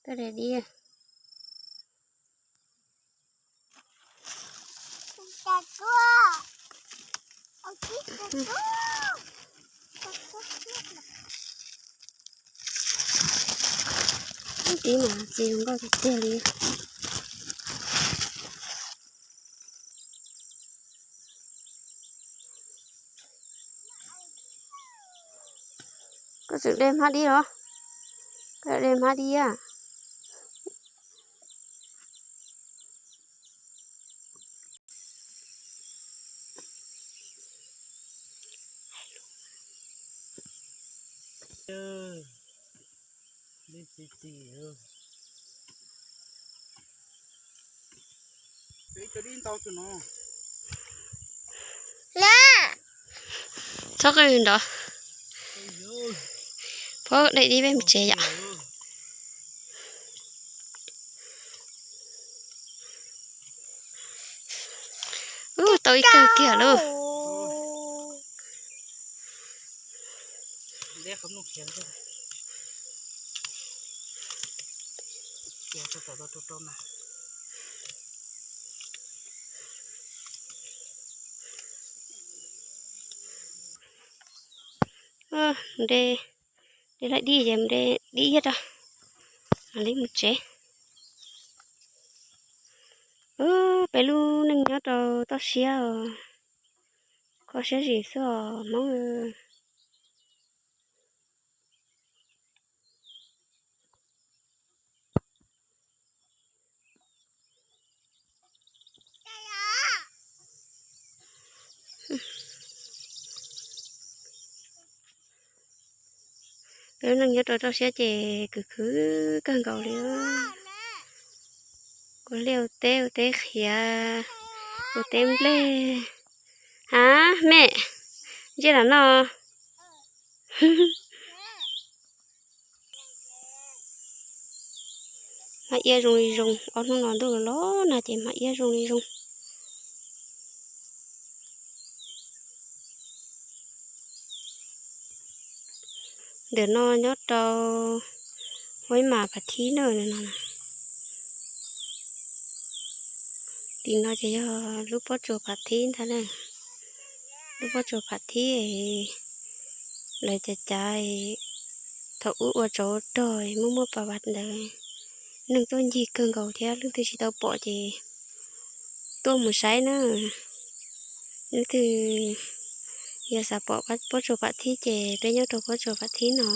Tuaj de dib. Dib mas txi zoo nkauj tiag tiag li. Koj tseem de hmab dib los? Koj de hmab dib a? Txhob qw nrov. Phob, de dib peb mus tsev yom. Ub, tau ib kawg kiag lauj. De, de laij dib ces de dib iab rau, mam li mus tsev. Peb lub neej nyob rau toj siab os, kho siab zim xwb os Hmoob. Peb lub neej nyob rau toj siab ces khwv khwv kawg nkaus li. Ua liaj ua teb, ua teb qhiav, ua teb nplej. Ab, me, ntsia lam no. Hmab iab zoo li zoo, ob hnub no ntuj los los nag ces hmab iab zoo li zoo. Ntawm no nyob rau Huaib Mas Phav Thib na no. Tim no ces yog lub pob tsuas Phav Thib ntag na. Lub pob tsuas Phav Thib, lawv cav cav, thaum ub ua tsov rog muaj muaj pas vas ntawd, neeg tuaj ncig kawg nkaus thiab leej twg tsis tau pom ces tuaj mus saib na. Leej twg yog xav pom pob tsuas Phav Thib ces peb nyob rau pob tsuas Phav Thib no.